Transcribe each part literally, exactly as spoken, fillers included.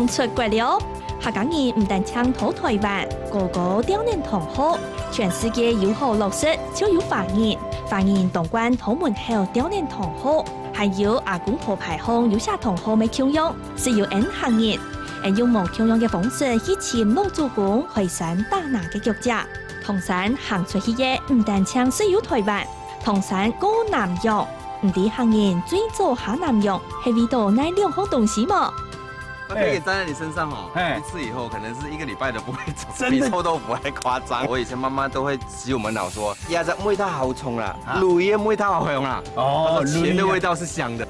出國了！客家人毋單淨在臺灣，高高吊等堂號，全世界有好落實就有華人。華人當慣在門口吊等堂號，還有阿公婆牌項有寫堂號乜共樣，係有𫣆客人。𫣆用無共樣个方式去尋老祖公開山打林个腳跡。唐山行出去个毋單淨係有臺灣，唐山過南洋，毋知客人最早下南洋係為著哪兩項東西無？它可以粘在你身上哦，嘿。一次以後可能是一个禮拜都不會走，真的。比臭豆腐還誇張。我以前媽媽都會洗我們腦說，鴨仔味道好重啦，啊。驢仔味道好香啦。哦，她說錢的味道是香的。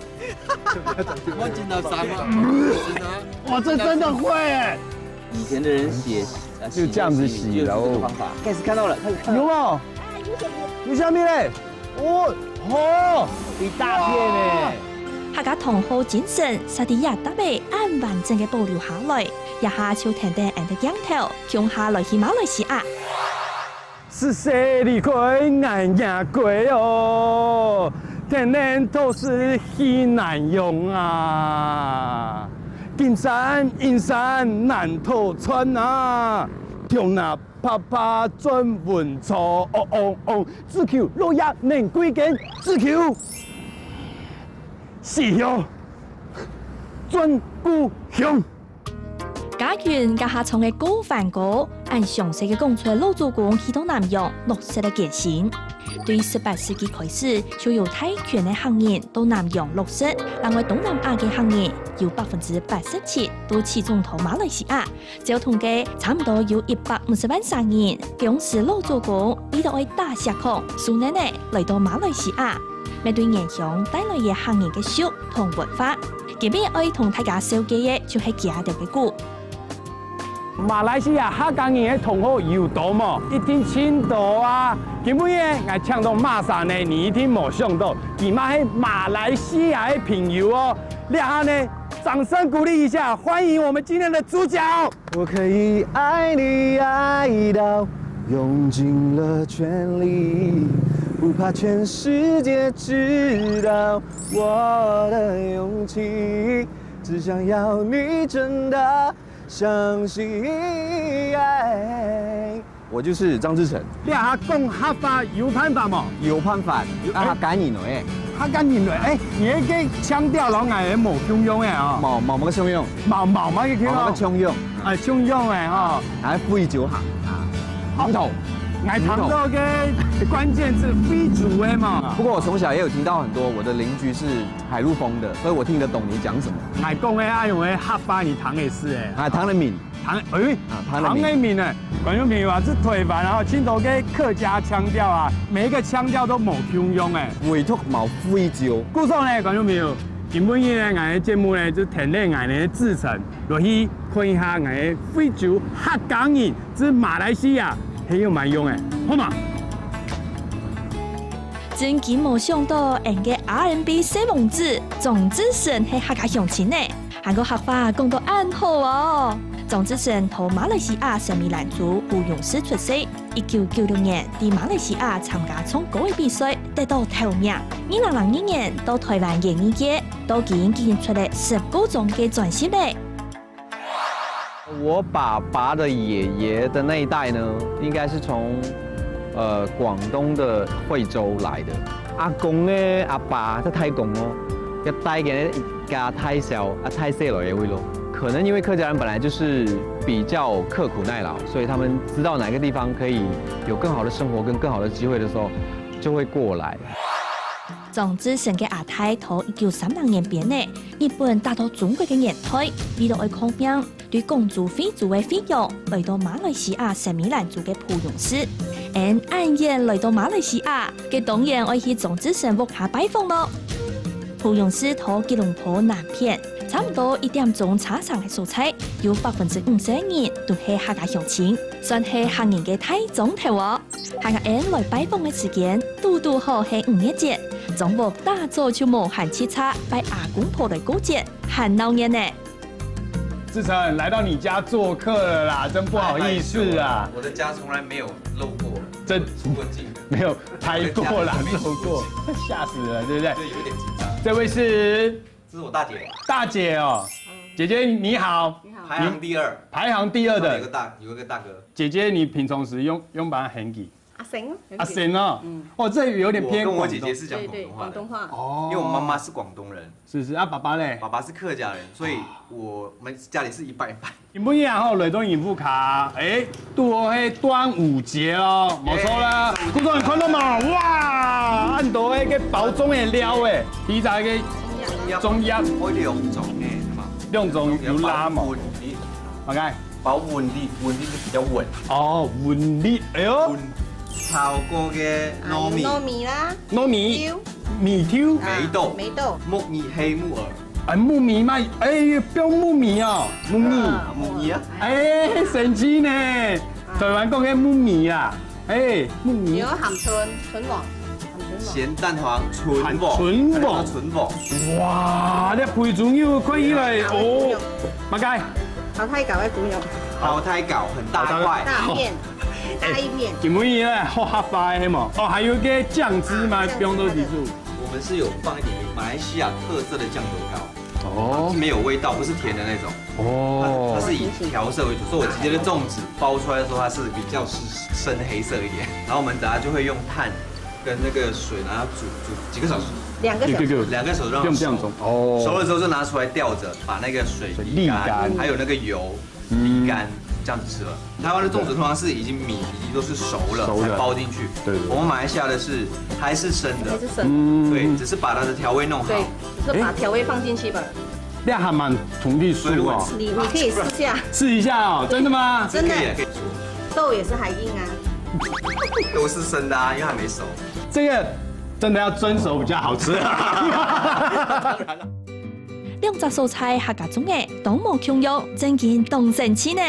我真的傻眼。哇，這真的會耶！以前的人寫，呃，就這樣子洗，洗東西就是這個方法。開始看到了，開始看到了。有無？有啥物咧？ 哦，吼，一大片呢。客家堂號精神，煞在這搭仔恁完整个保留下來，這下就跈等𫣆个鏡頭，共下來去馬來西亞。十歲離開𠊎若歸哦，天天都係去南洋啊。金山銀山難逃穿啊，中南 爸爸轉文錯，哦哦哦，只求落葉能歸根，只求死後轉故鄉。嘉雲這下唱个過番歌，恁詳細个講出老祖公去到南洋落實个艱辛。對十八世紀開始，就有大群个客人到南洋落實，另外東南亞个客人有百分之八十七都始終在馬來西亞。 照統計，差毋多有一百五十萬儕人，當時老祖公為著愛打石礦、收銀仔來到馬來西亞，乜對原鄉帶來个客人个俗同文化。今晡日愛同大家紹介个就係佢兜个故。馬來西亞客家人个同學有多無？一定盡多啊！今晡日𠊎請到麼儕呢？你一定無想到，佢嘛係馬來西亞个朋友哦！這下呢，掌聲鼓勵一下，歡迎我們今天的主角！ 我可以愛你愛到用盡了全力，不怕全世界知道我的勇氣，只想要你真的相信。我就是張智成。你啊，講客話有辦法無？有辦法，有，啊，客家人哦，哎。客家人哦，哎，你个腔調摎𠊎个無共樣个哦。無，無，無个共樣。 無，無，無个共樣。無，無个共樣。啊，共樣个吼。還非洲客啊，好。𠊎聽到个關鍵字非洲个嘛。不過我從小也有聽到很多，我的鄰居是海陸豐的，所以我聽得懂你講什麼。𠊎講个啊，用个客話你聽得識欸。啊，聽得明。聽，欸，啊，聽得明。聽得明欸。觀眾朋友啊，這臺灣啊，盡多个客家腔調啊，每一個腔調都無共樣欸。唯獨無非洲。故所呢，觀眾朋友， 今晡日呢，𠊎个節目呢，就跈等𠊎呢志成，落去看一下𠊎个非洲客家人在馬來西亞係仰般用个，好無？真經無想到，𫣆个R and B細王子張智成係客家鄉親呢，還過客話講到恁好哦！張智成在馬來西亞聖米蘭州芙蓉市出世， 一九九六年，在馬來西亞參加唱歌个比賽，得到頭名。二零零二年到臺灣演藝界，到今已經出了十過張个專輯了。我爸爸的爺爺的那一代呢，應該是從，呃，廣東的惠州來的。阿公的阿爸在太公哦，一代个 家大小啊，大細來个位咯。可能因為客家人本來就是比較刻苦耐勞，所以他們知道哪個地方可以有更好的生活跟更好的機會的時候，就會過來。張智成个阿太在一九三零年編个，日本打到中國个年代，為了愛抗命， 對廣州惠州个惠陽，來到馬來西亞聖米蘭州个芙蓉市。𫣆恁遠來到馬來西亞，該當然愛去張智成屋下拜訪咯。芙蓉市在吉隆坡南片，差毋多一點鐘車程个所在，有百分之五十个人都係客家鄉親，算係客人个大庄頭哦。還過𫣆來拜訪个時間，堵堵好係五月節，庄屋打早就無閒直掣，拜阿公婆來過節，還鬧熱呢。 志成，來到你家做客了啦，真不好意思啊。我的家從來沒有露過，真出過鏡。沒有拍過啦，露過，嚇死了，對不對？對，有一點緊張。這位是？這是我大姐。大姐哦。姐姐你好。你好。排行第二。排行第二的。有个大，有一个大哥。姐姐，你平常时用，用把它喊起？阿成哦。阿成哦。嗯。哦，这有点偏广东。我跟我姐姐是讲广东话的。对，对，广东话。哦。因为我妈妈是广东人。是，是，啊，爸爸嘞？爸爸是客家人，所以我们家里是一半一半。今晡日啊吼，来到幸福卡，欸，拄好係端午节哦，没错啦。耶。观众看到嘛，哇，恁多个包粽个料欸，披萨个粽叶。粽叶。哦，两种欸，是吗？两种有辣嘛。包粉，你，OK。包粉粒，粉粒就比较稳。哦，粉粒，哎呦。粉，炒过个糯米。啊，有糯米啦。糯米。有。米条。啊，梅豆。梅豆。木耳、黑木耳。哎，木耳嘛，哎，标木耳哦，木耳。啊，木耳啊。哎，神奇呢。台湾讲个木耳啊，哎，木耳。有鹹春，春黃，鹹春黃。鹹蛋黃，春黃。春黃。春黃。哇，這肥豬肉看起來哦，麼个？好大塊个豬肉。好大塊，很大塊。大片，大一片。哎，今晡日呢，好合法个嘛。哦，還有一個醬汁嘛，啊，醬汁放到底肚。我們是有放一點馬來西亞特色的醬油膏。 哦。它是沒有味道，不是甜的那種。哦。它，它是以調色為主，所以我姐姐的粽子包出來的時候，它是比較是深黑色一點。然後我们等下就會用炭跟那個水，然後煮，煮幾個小時。兩個小時。一個，一個。兩個小時讓它熟。這樣，這樣子，哦。熟了之後就拿出來吊著，把那個水瀝乾，水瀝乾。還有那個油瀝乾，嗯。這樣子吃了。台灣的粽子通常是已經米已經都是熟了熟了。才包進去，對，對，對。我們馬來西亞的是還是生的。還是生的。嗯。對，只是把它的調味弄好。對。 是把調味放進去吧。哎，這還蠻同意說哦。你，你可以試下。試一下哦，真的嗎？真的。可以，可以。豆也是還硬啊。都是生的啊，因為還沒熟。這個真的要蒸熟比較好吃。當然了。兩隻所在客家粽仔，都無共樣，正經當神奇呢。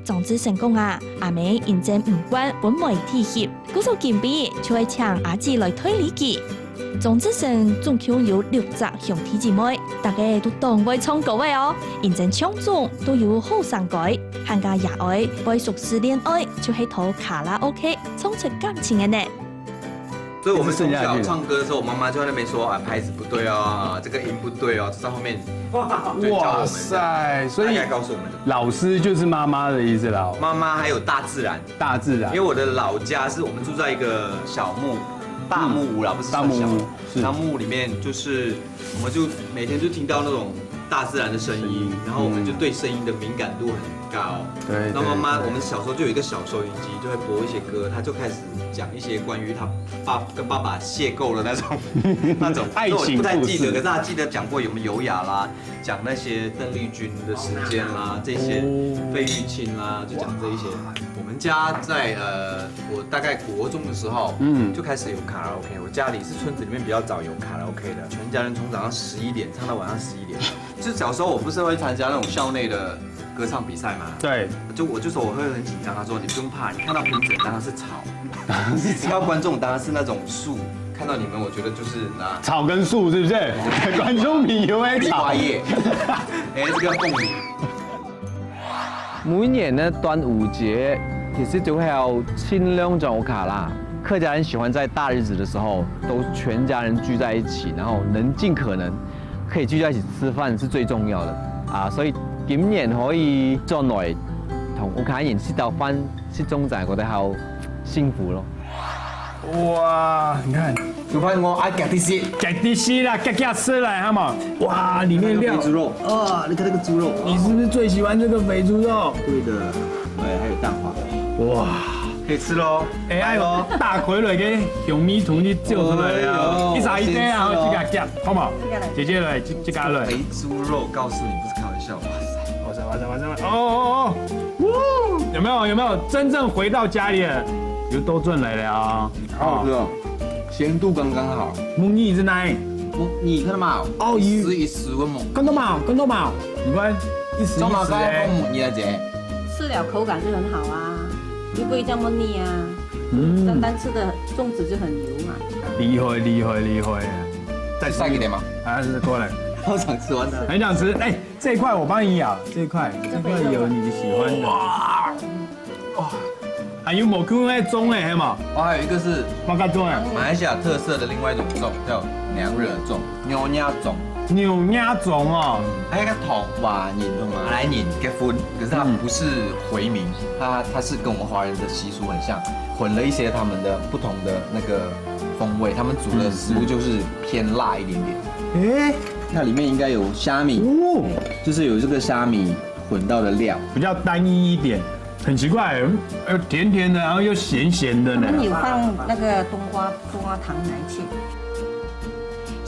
莊子成講啊，阿姆因爭毋慣分媒體翕， 故所今晡就愛請阿姊來代理佢。莊子成總共有六隻兄弟姊妹，大家都當會唱歌个哦，因爭搶粽都有好生該，還加爺哀會熟識戀愛，就係到卡拉OK唱出感情个呢。所以我們從小唱歌的時候，我媽媽就在那邊說：「啊，拍子不對哦，啊，這個音不對哦。」就在後面，對，教我們這樣。哇塞，所以大概告訴我們怎麼。老師就是媽媽的意思啦。媽媽還有大自然。 大自然。因為我的老家是我們住在一個小木，大木屋啦，嗯。不是算小木屋。大木屋，是。然後木屋裡面就是，我們就每天就聽到那種大自然的聲音，聲音。然後我們就對聲音的敏感度很高。嗯。對，那媽媽，對，對。我們小時候就有一個小收音機，就會播一些歌，她就開始講一些關於她爸，跟爸爸邂逅的那種，那種，愛情故事。可是我不太記得，可是她記得講過有沒有優雅啦， 講那些鄧麗君的時間啦，這些費玉清啦，就講這一些。我們家在，呃，我大概國中的時候，嗯。就開始有卡拉OK。我家裡是村子裡面比較早有卡拉OK的，全家人從早上十一點唱到晚上十一點。就小時候我不是會參加那種校內的歌唱比賽嗎？對。就我就說我會很緊張，她說：「你不用怕，你看到評審當然是吵，你只要觀眾當然是那種樹，看到你們，我覺得就是拿。」草跟樹是不是？觀眾朋友會吵。花葉。哎，這個鳳梨。每年的端午節，其實就會有盡量做卡拉。客家人喜歡在大日子的時候，都全家人聚在一起，然後能盡可能可以聚在一起吃飯是最重要的啊。所以今年可以轉來同屋下人食到飯，食粽仔，覺得好幸福咯。 哇，你看。有看我愛夾啲食。夾啲食啦，夾夾食啦，好無？哇，裡面料。那個肥豬肉。哦，你看那個豬肉。你是不是最喜歡這個肥豬肉？對的。哎，還有蛋黃。哇。可以吃咯。哎，哎呦，拜咯。大塊來个香味同你照出來啊！哎呦，一儕一塊啊，我先吃咯。好，自家夾，好無？自家來。姐姐來，自，自家來。肥豬肉，告訴你，不是開玩笑。哇塞。哇塞，哇塞，哇塞，哦，哦，哦。 有沒有？有沒有？真正回到家裡了，有多賺來了啊！好好吃哦，鹹度剛剛好。木耳在哪裡？木耳看到沒有？哦，有。一絲一絲个木耳。看到沒有？看到沒有？你看，一絲一絲欸。做麼个放木耳啊，姐？吃了口感就很好啊，又不會這樣膩啊。嗯。單單吃的粽子就很油嘛。厲害，厲害，厲害！再上一點嘛。啊，是過來。好想吃完了。很想吃，哎， 這一塊我幫你咬，這一塊，這塊有你喜歡的。哇！哇！還有無共个粽欸，係無？我還有一個是馬卡粽欸。馬來西亞特色的另外一種粽，叫娘惹粽、nyonya粽。牛蒯粽哦，還有一個同華人同馬來人結婚，可是他不是回民，他他是跟我們華人的習俗很像，混了一些他們的不同的那個風味，他們煮的食物就是偏辣一點點。哎，它裡面應該有蝦米，哦，就是有這個蝦米混到的料，比較單一一點，很奇怪，呃，甜甜的，然後又鹹鹹的呢。我們有放那個冬瓜冬瓜糖奶去。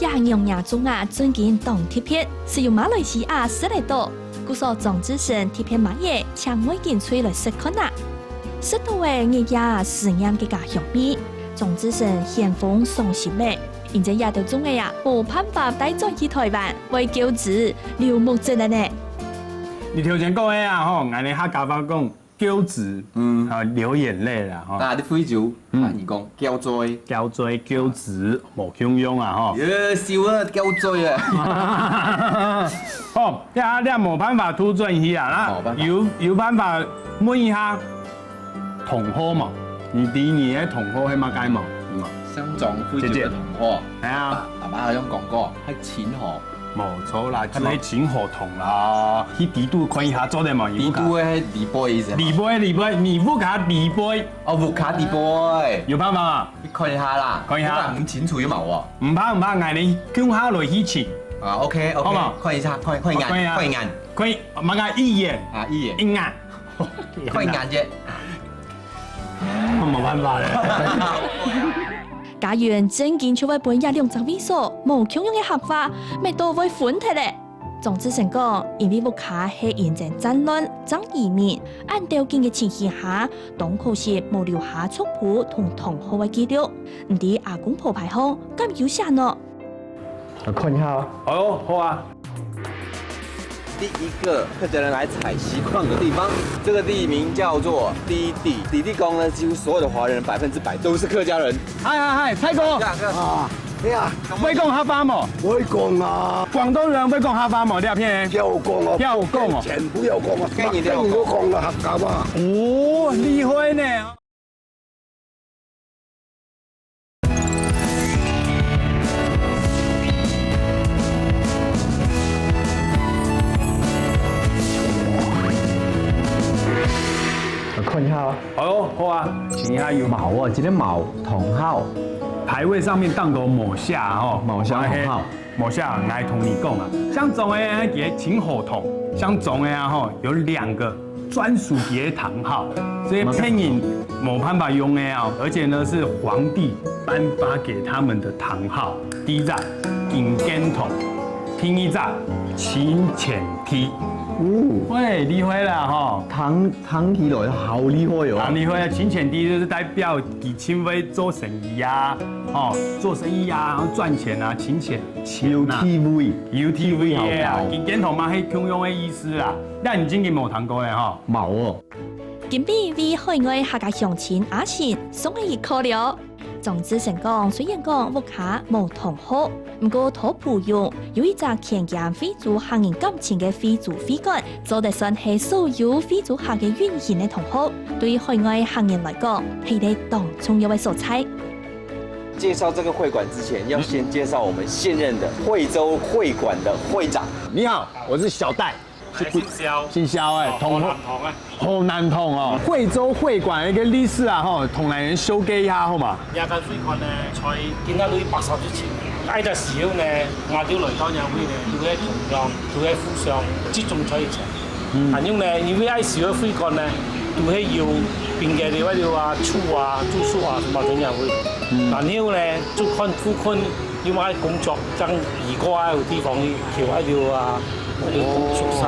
這牛蒯粽啊，正經當特別，只有馬來西亞食得到。故所莊志成特別買个，請外景隊來食看啊。食到个，日夜啊思念个家鄉味。莊志成興奮傷心个，因為這兜粽仔啊，無辦法帶轉去台灣，會噭眵，流目汁了呢。你頭前講个啊，吼，𠊎等客家話講，噭眵，嗯，啊，流眼淚啦，吼。啊，你非洲，嗯，啊，你講噭嘴，噭嘴、噭眵，無共樣啊，吼。耶，笑啊，噭嘴啊。哦，這這無辦法偷轉去啊，啦，無辦法。有有辦法問一下同學嘛？你知你个同學係麼个嘛？有嘛？像種非洲个同學，姐姐。哎呀，爸爸好像講過，係清河。 無錯啦，就係清河同啦。去底肚看一下做得無？底肚个係底背意思嘛？底背，底背，你屋下底背。哦，屋下底背。有辦法嗎？你看一下啦，看一下。我看毋清楚有無哦？毋怕毋怕，𠊎等共下來去尋。啊，OK OK，好嘛？看一下，看看一眼，好，看一下。看一眼。看，麼个一眼？啊，一眼。一眼。看一眼啫。無辦法了。家園正經就會分這兩隻位所無共樣个客話，搣到會昏忒了。 莊志成講，因為屋下係因戰亂正移民，恁兜緊个情形下，當可惜無留下族譜同同學个記錄。毋知阿公簿牌項敢有寫呢？我看一下哦。好哦，好啊。第一個客家人來採錫礦的地方，這個地名叫做低地。低地講呢，幾乎所有的華人百分之百都是客家人。嗨嗨嗨，泰哥！啊，哎呀，會講客話無？會講啊。廣東人會講客話無？這片？要講哦，要講哦。全部要講啊，跟你都要講。跟你都講了客家話。哦，厲害呢！ 看一下哦。好哦，好啊，請一下有。無哦，今天無同學。牌位上面當多無寫哦，無寫同學。無寫，來同你講啊，像總个佢个清河同，像總个啊吼，有兩個專屬佢个堂號，這些別人無辦法用个哦，而且呢是皇帝頒發給他們的堂號。第一隻金堅同，第二隻清泉地。哦，喂，厲害啦吼！ 聽聽起來好厲害哦。啊，厲害啊！清泉地就是代表佢盡會做生意啊，哦，做生意啊，然後賺錢啊，清泉，錢啊。有地位。有地位啊，好高。金堅同嘛係共樣个意思啦。該你正經無聽過咧吼？無哦。今晡為海外客家鄉親阿信送你一課了。 莊志成講，雖然講屋下無同學，毋過肚背有有一隻牽牽惠州客人感情个惠州會館，做得算係所有惠州客个運行个同學。對海外客人來講，係一個當重要个所在。介紹這個會館之前，要先介紹我們現任的惠州會館的會長。你好，我是小戴。 姓蕭。姓蕭欸，同河南同啊。河南同哦。惠州會館个歷史啊，吼，同𠊎等紹介一下好嗎？這個會館呢，在今年六月八號之前，該個時候呢，𠊎就來到這位呢，都係同鄉，都係互相集中在一起。嗯。還有呢，因為該時个會館呢，都係有冰个料啊、酒啊、住宿啊什麼在這位。嗯。然後呢，就看附近有麼个工作，正移過該個地方去，去該個啊， 就熟悉。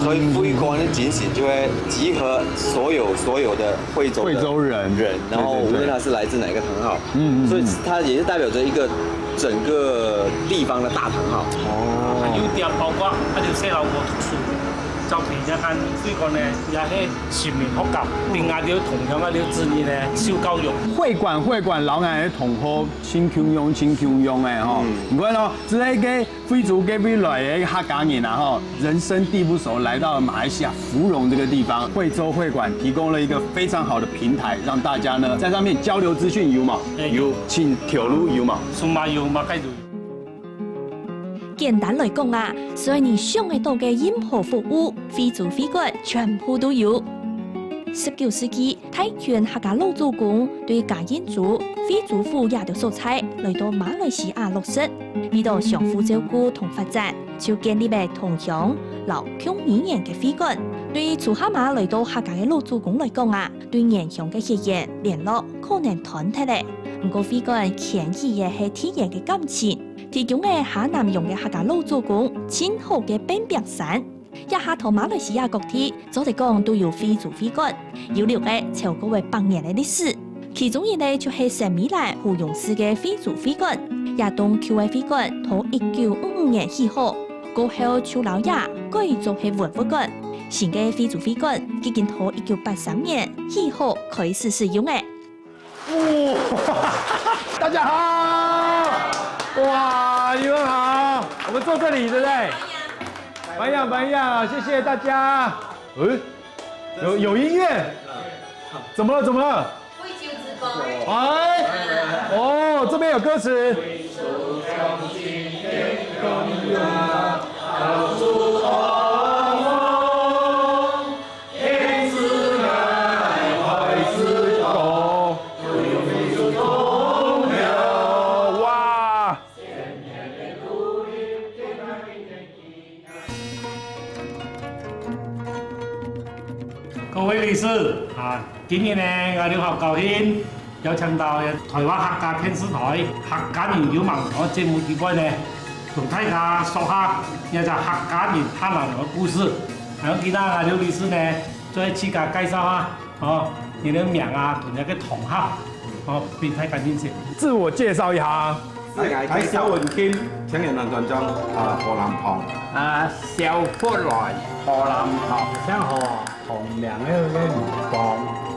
所以會館的精神就會集合所有所有的惠州的惠州人，人，然後無論他是來自哪個堂號，嗯嗯嗯，所以它也是代表著一個整個地方的大堂號。哦，有點包括，還有細路哥讀書，照片來看，會館呢也係全民學校，另外有同鄉个有子女呢受教育。會館會館，老外个同學，親共樣親共樣个吼，你看哦，這個 惠州該位來个客家人啊，吼，人生地不熟，來到馬來西亞芙蓉這個地方，惠州會館提供了一個非常好的平台，讓大家呢在上面交流資訊，有嗎？有，請透露有嗎？數碼有嘛，該有。簡單來講啊，只要你想得到个任何服務，惠州會館全部都有。十九世紀，大群客家老祖公對嘉應州、惠州府這兜所在來到馬來西亞落實，為著相互照顧同發展，就建立了同鄉摎共語言个會館。對初下馬來到客家个老祖公來講啊，對原鄉个血緣聯絡可能斷忒了。毋過會館牽起个係地緣个感情，提供了下南洋个客家老祖公盡好个半壁山。這下在馬來西亞各地做得講都有惠州會館，有六個超過了百年个歷史。其中一個就係新美蘭芙蓉寺个惠州會館，這棟舊个會館在一九五五年起好，過後就摎這改做係文物館。新个惠州會館已經在一九八三年起好開始使用了。 哇，大家好！哇，你們好！我們坐這裡，對不對？白羊，白羊，謝謝大家。嗯，有，有音樂？怎麼了？怎麼了？哎，哦，這邊有歌詞。 哇！各位理事啊，今日呢，𠊎兜好高興，邀請到台灣客家電視台客家人有名堂个節目機關呢，同大家說下這隻客家人客家人个故事。還有今日𠊎兜理事呢，做自家介紹下。 哦，你个名啊，同你个同學，哦，分大家認識。自我介紹一下。𠊎，𠊎蕭文慶，青年團團長，啊，河南堂。啊，蕭福來，河南堂。姓何，同名个，个吳剛。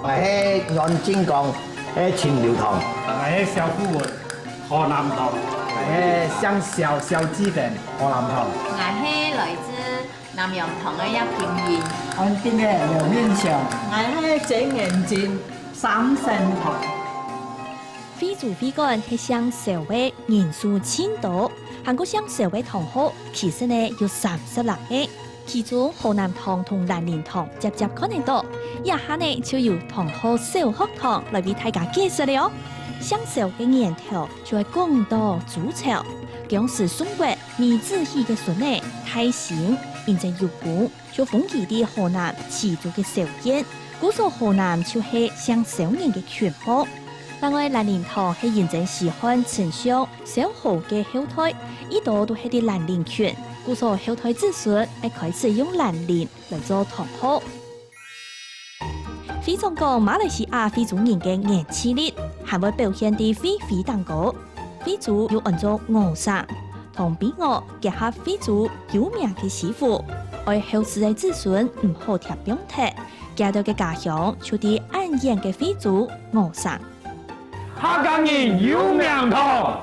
𠊎係阮進光，係清流堂。𠊎係蕭富文，河南堂。𠊎係姓蕭，蕭志文，河南堂。𠊎係來自 南洋堂个葉金英。安定个劉面祥。𠊎係曾元珍，三聖堂。惠州會館係姓蕭个人數盡多，還過姓蕭个堂號其實呢有三十零個，其中河南堂同蘭陵堂輒輒看得到。這下呢就由堂號蕭學堂來為大家解釋了哦。姓蕭个源頭就係廣東周朝，當時宋國 魏子興个孫仔大興因爭有功，就封佢在河南徐州个蕭縣，故所河南就係姓蕭人个郡望。另外，蘭陵堂係因爭西漢丞相蕭何个後代，已多都係在蘭陵郡，故所後代子孫愛開始用蘭陵來做堂號。 會長講，馬來西亞惠州人个凝聚力，還會表現在會徽頂高。惠州又安做鵝城，同飛鵝結合惠州有名个師傅，愛後世个子孫毋好㧒放忒，佢兜个家鄉就在恁遠个惠州鵝城。客家人有名堂，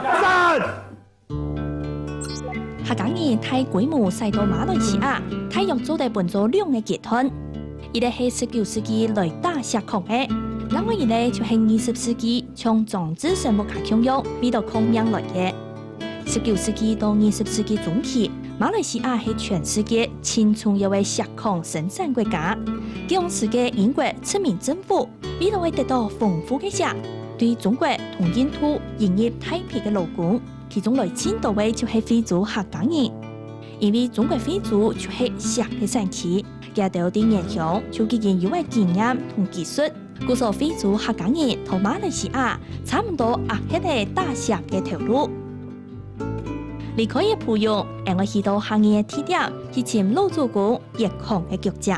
讚！ 客家人大規模徙到馬來西亞，大約做得分做兩個階段。一個係十九世紀來打石礦个，另外一個就係二十世紀像張志成屋下共樣，為著抗命來个。十九世紀到二十世紀中期，馬來西亞係全世界盡重要个石礦生產國家。當時个英國殖民政府為著愛得到豐富个石，對中國同印度引入大批个勞工， 其中來盡多个就係惠州客家人。因為中國惠州就係錫个產區，佢兜在原鄉就已經有个經驗同技術，故所惠州客家人在馬來西亞差毋多握核了打錫个頭路。離開了埔用，𠊎愛去到客人个地點去尋老祖公挖礦个腳跡。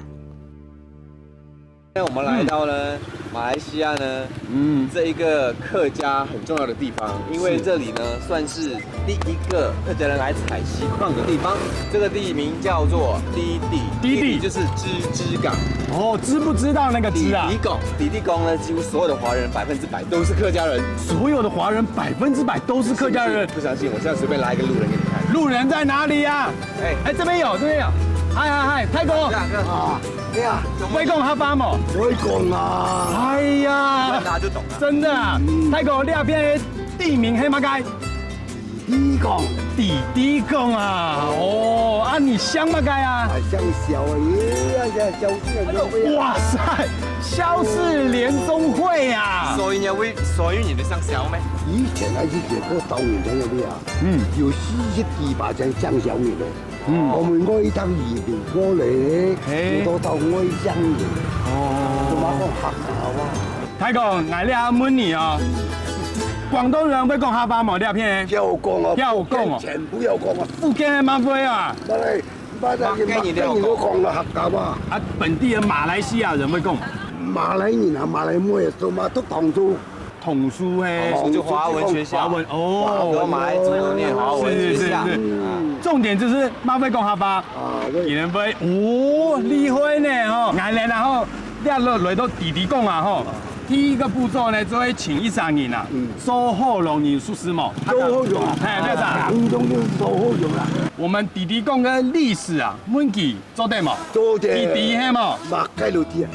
那我們來到呢，馬來西亞呢，嗯，這一個客家很重要的地方，因為這裡呢，算是第一個客家人來採錫礦的地方。這個地名叫做滴滴，滴滴。滴滴就是知知港。哦，知不知道那個知啊？滴滴港，滴滴港呢，幾乎所有的華人百分之百都是客家人。所有的華人百分之百都是客家人。不相信，我現在隨便拉一個路人給你看。路人在哪裡呀？哎，這邊有，這邊有。嗨嗨嗨，泰哥。啊， 對啊，會講客話無？會講啊。哎呀，問他就懂了。真的啊，泰國你那邊的地名係麼个？弟弟講，弟弟講啊，哦，啊，你姓麼个啊？啊，姓蕭啊，咦，啊，蕭氏聯歡會啊。哇塞，蕭氏聯歡會啊！所以你會，所以你的姓蕭咩？以前啊，以前个當年在那邊啊，嗯，有四十幾把姓蕭个人。嗯，我們我一趟移民過來，嘿，我都到外鄉人，哦，怎麼講客家話？大哥，𠊎這問你哦，廣東人會講客話無？這片要講啊，要講哦，全部要講啊。福建个嘛會啊？馬來，馬來人，馬來人都講了客家話。啊，本地的馬來西亞人會講嗎？馬來人啊，馬來妹都嘛都講出。 統書嘿，統書就華文學校，華文哦，華文哦，馬來族都念華文學校。是是是是，重點就是嘛會講客話，啊，對，你能會哦，厲害呢吼，𠊎等然後這下來到弟弟講啊吼，第一個步驟呢，就會請一儕人啊，做學老人熟識無？做學老人，哎，對吧？當中就是做學老人啊。我們弟弟講个歷史啊，問佢 做得無？做得。弟弟係無？嘛，該就知啊。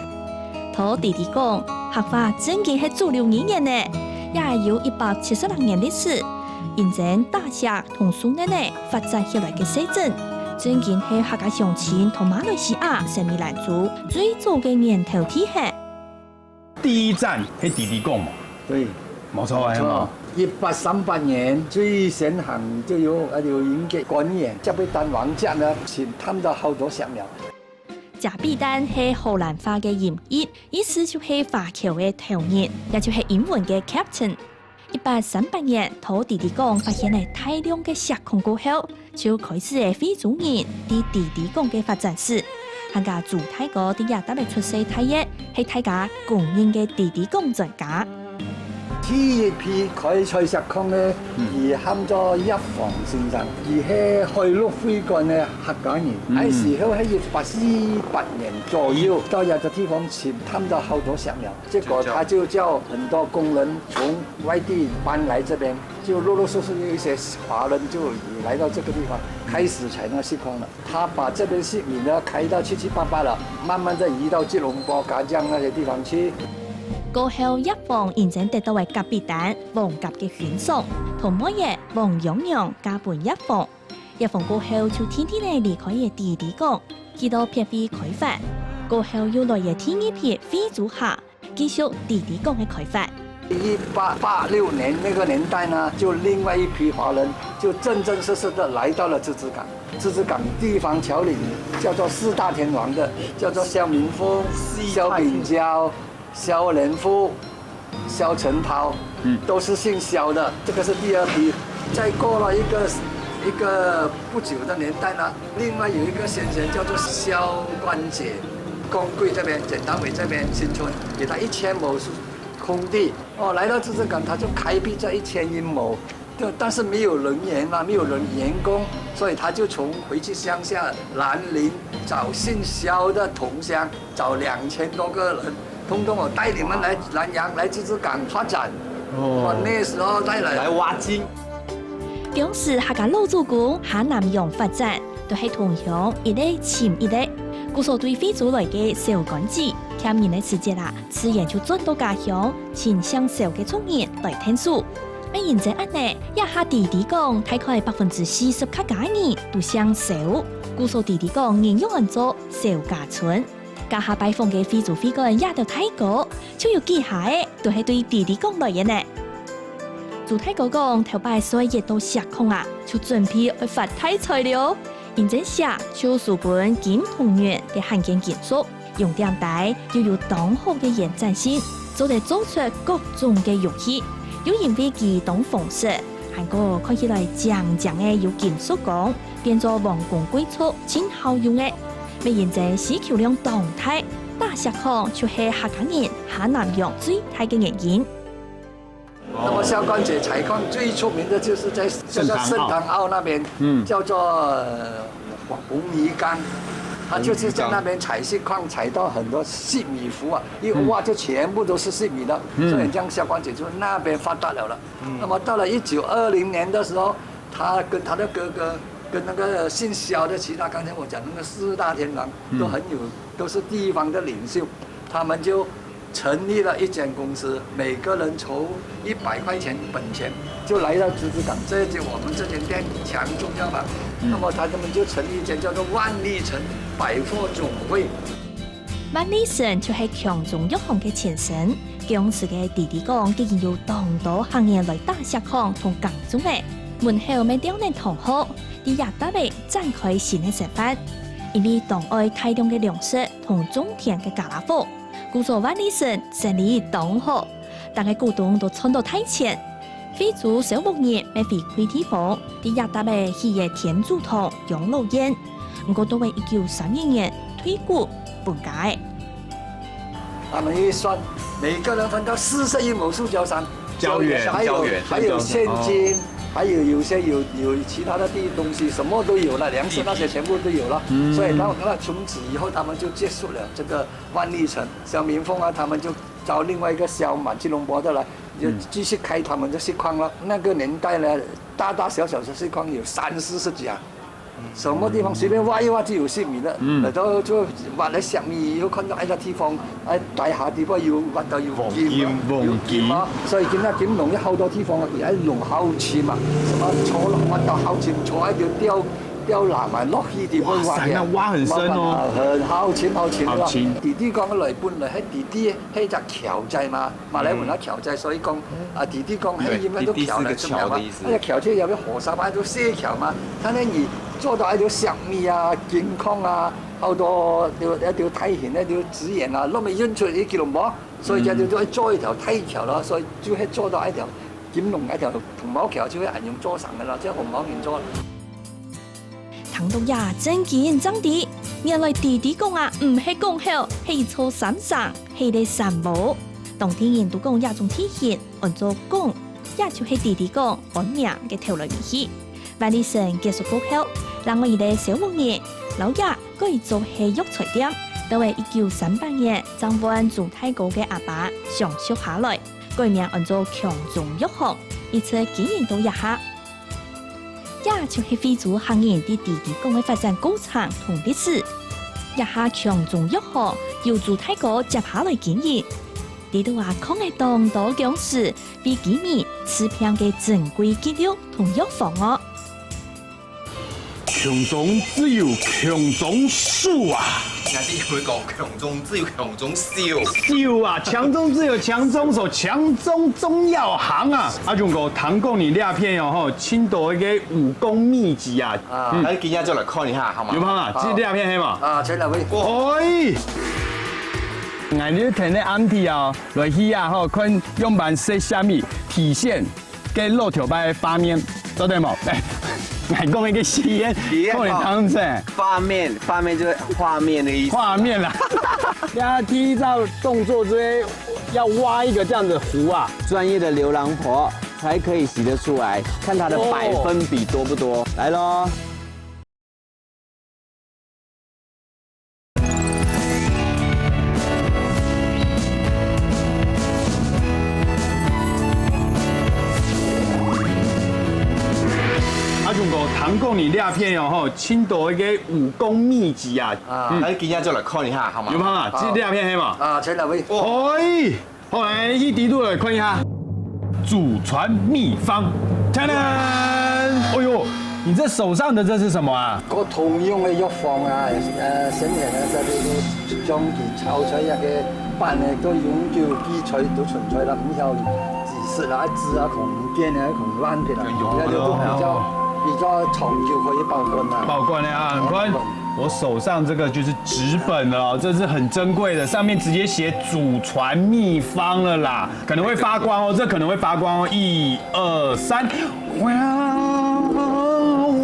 到弟弟講，客話正經係主流語言呢，也有一百七十零年歷史。因為大溪同樹林仔發展起來个細鎮，正經係客家鄉親同馬來西亞、新美蘭州最早个源頭地係。 第一站係弟弟講嘛。對，無錯，係無？一八三八年最先行就有啊，有一個官員甲必丹王甲呢，去探討好多香料。甲必丹係荷蘭話个音譯，意思就係花球个頭人，也就係英文个captain。一八三八年，到弟弟港發現了大量个錫礦過後， 就開始了惠州人在弟弟港个發展史。客家朱大哥在這搭仔出世大个，係大家公認个弟弟港專家。第一批開採錫礦个，佢喊做葉晃先生，佢係海陸會館个客家人。該時候係一八四八年左右，到這個地方去探討好多香料，結果他就叫很多工人從外地搬來這邊，就陸陸續續有一些華人就來到這個地方，開始採那錫礦了。他把這邊錫米呢開到七七八八了，慢慢地移到吉隆坡、家將那些地方去。過後，葉晃因為得到了甲必丹王甲个欣賞，同妹仔王娘娘嫁分葉晃。葉晃過後就定定仔離開了弟弟港，去到別位開發。過後又來了第二批惠州客， 繼續弟弟港个開發。一八八六年那個年代呢，就另外一批華人就正正式式地來到了芝芝港。芝芝港地方僑領叫做四大天王的，叫做蕭民富、蕭炳嬌、蕭連富、蕭成陶，嗯，都是姓蕭的。這個是第二批。再過了一個一個不久的年代呢， 另外有一個先生叫做蕭冠傑，公館這邊、剪刀尾這邊新村，給他一千畝空地。哦，來到芝芝港，他就開闢這一千英畝，就但是沒有人員嘛，沒有人員工，所以他就從回去鄉下蘭陵找姓蕭的同鄉，找兩千多個人，通通我帶你們來蘭陽，來芝芝港發展。哦，那時候帶來挖金。 當時客家老祖公下南洋發展，都係同鄉一個尋一個。故所對惠州來个小官子，欠人个時節啊，自然就轉到家鄉，尋姓蕭个族人來𢯭手。乜因為恁呢，這下弟弟港大概百分之四十客家人都姓蕭，故所弟弟港人用安做蕭家村。 該下拜訪个惠州會館這兜大哥，就有幾下仔都係對弟弟港來个呢。朱大哥講，頭擺所以挖到錫礦啊，就準備愛發大財了。因為錫就屬分金同銀个罕見金屬，用點低又有當好个延展性，做得做出各種个容器。又因為佢當防蝕，還過看起來靚靚个有金屬光， 變做王公貴族盡好用个。乜因為需求量當大，打錫礦就係客家人下南洋最大个原因。那麼蕭冠傑採礦最出名的就是在叫做聖堂澳那邊，嗯，叫做呃紅泥崗，他就是在那邊採錫礦，採到很多錫米糊啊，一挖就全部都是錫米的，所以這樣蕭冠傑就那邊發達了了。那麼到了一九二零年的時候， 他跟他的哥哥，跟那個姓蕭的，其他剛才我講那個四大天王都很有，都是地方的領袖，他們就成立了一间公司，每个人筹一百块钱本钱，就来到竹子港，这就我们这间店墙中药房。那么他们就成立一间叫做万利城百货总会。万利城就系强中药行个前身。公司个弟弟讲，既然有当多客人来打石矿同耕种个，门口乜吊等同好，在这搭位展开新个生活。因为当爱大量个粮食同种田个家乐福， 故所万利城生理当好，逐个股东都賺到大錢。惠珠小屋人乜回饋地方，在這搭仔起个天主堂、養老院，毋過都係一九三一年退股分家个。他们一算，每个人分到四十一亩塑胶箱，胶原，还有，胶原，还有现金，哦。还有，有些有，有其他的地，东西，什么都有了，粮食那些全部都有了。嗯。所以那，那从此以后，他们就结束了这个万利城。小明凤啊，他们就招另外一个小满吉隆坡的来，就继续开他们的锡矿了。那个年代呢，大大小小的锡矿有三四十家。 什么地方随便挖一挖就有锡米了，嗯。然后就挖来锡米，又看到哎，那地方，哎，底下地方有挖到有金啊，黄金，有金啊，黄金。所以今仔金龙有好多地方啊，佢愛弄好深啊，什么坐落挖到好深，坐一條吊，吊籃啊，落去地方挖个。哇塞，那挖很深哦。挖，很好深，好深个啦。好深。弟弟講來本來，係弟弟，係隻橋仔嘛。 馬來文啊橋仔，所以講，啊，弟弟講，嘿，對，因為都橋來出名嘛，弟弟是個橋的意思。那個橋就有個火燒嘛，就石橋嘛。他那裡做到一條石米啊、金礦啊，好多條，一條大型，一條資源啊，都沒運出去吉隆坡，所以佢就做，做一條大橋咯，所以就會做到一條金龍一條紅毛橋，就會恁樣做成个啦，就紅毛橋做。 聽到這正經正知，原來弟弟講啊，毋係講笑，係一座山城，係个山屋。當地人都講這種地形安做港，這就係弟弟講安名个頭來源去。萬里城結束過後，另外一個小屋人，摎這改做係藥材店，到了一九三八年，正換鍾大哥个阿爸相續下來，改名安做強中藥行，一直經營到這下。 這就係惠珠客人在弟弟講个發展過程同歷史。這下強中藥行由朱大哥接下來經營。這度啊，囥个當多講師為居民治病个珍貴記錄同藥方哦。強中只有強中手啊！人家有講強中只有強中手。手啊，強中只有強中手，強中中藥行啊！阿勇哥，聽講你這片哦吼，盡多一個武功秘籍啊。 啊，嗯。來，今日就來看一下，好嗎？有朋友啊，好。這兩片係無？啊，請來位。哎，𠊎就跈你暗地啊，來去啊吼，看樣般食啥物，體現該老頭擺个畫面，做得無？哎，𠊎講一個實驗，實驗，可能當時。畫面，畫面就是畫面的意思。畫面啦。要第一道動作就是要挖一個這樣的湖啊。專業的牛郎婆 才可以洗得出來，看它的百分比多不多。來咯。阿雄哥，聽講你這片哦吼，盡多一個武功秘籍啊。啊，嗯。來，今日就來看一下，好嗎？有朋友啊，好。這，這片係無？啊，在哪位？哎， 好，來，一滴度來看一下。祖傳秘方，噹噹！哎呦，你這手上的這是什麼啊？該通用个藥方啊，呃，先前呢，在這个將佢炒出來个粄呢，都永久寄出，都存在了，毋曉幾時啊，一支啊，可能毋見了，可能爛忒了，用用个，那就比較，哦。比較長久可以保管啊。保管的啊，你看。保管。 我手上這個就是紙本了哦，這是很珍貴的，上面直接寫祖傳秘方了啦，可能會發光哦，這可能會發光哦，一二三，哇，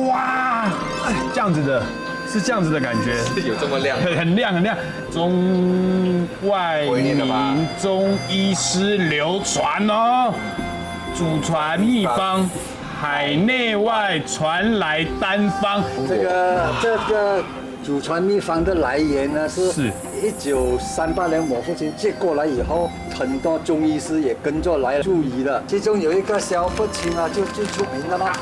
哇，哎，這樣子的，是這樣子的感覺，是有這麼亮？很，很亮很亮，中外名中醫師流傳哦，祖傳秘方。 海內外傳來丹方。這個，這個祖傳秘方的來源呢，是，是。一九三八年我父親接過來以後，很多中医师也跟着来注医的，其中有一个萧伯清啊，就最出名的啦。